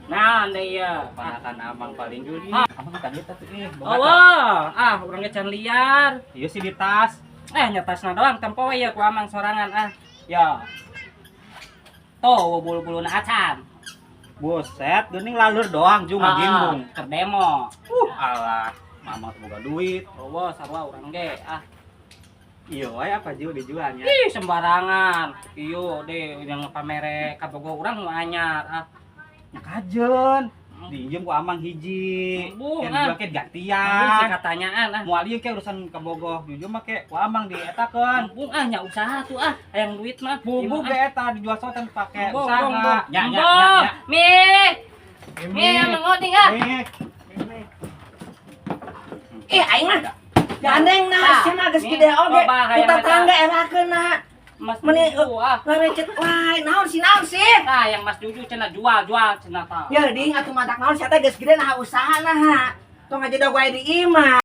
Nah, deui ieu. Ponakan Amang paling juli. Ah. Amang kan eta tuh ih, boga Oh, tak? wah. Ah, urang ge can liar. Ieu sih di tas. Eh, nya tasna doang tempo we ieu ku Amang sorangan ah. Ya. Tuh, bulu-buluna acan. Buset, geuning lalur doang ju ngagimbung. Ah, keur demo. Alah, mama tuh boga duit. Oh, sarua urang ge ah. Iya wae apa ju dijualnya? Ih, sembarangan. Iyo deh yang pamere kabogo urang nu anyar ah. Nya kajeun. Diinjem ku Amang hiji. Bung, Yang ah. dijual ke Bung, gantian. si katanyaan ah. Moal ieu ke urusan kabogoh. Jujur mah ke ku Amang dietakeun. Bung ah, nya usaha tuh ah, hayang duit mah. Bumbu Ieu ge mah, eta dijual sotan pake ah. Bung, usaha. bung, bung. Nya nya nya Bung. nya. Mi. Mi, Amang ngoding ah. Mi. Ih, aing mah gandeng nah, sia mah geus gede oge. Loba Ku hayang tetangga erakeun nah. Mas Meni Juju ah. ngarecet wae. Naon sih, naon sih? Tah, yang Mas Juju cenah jual, jual cenah tah. Ya ding atuh matak naon sia teh geus gede nah usaha nah. Tong aja wae di imah.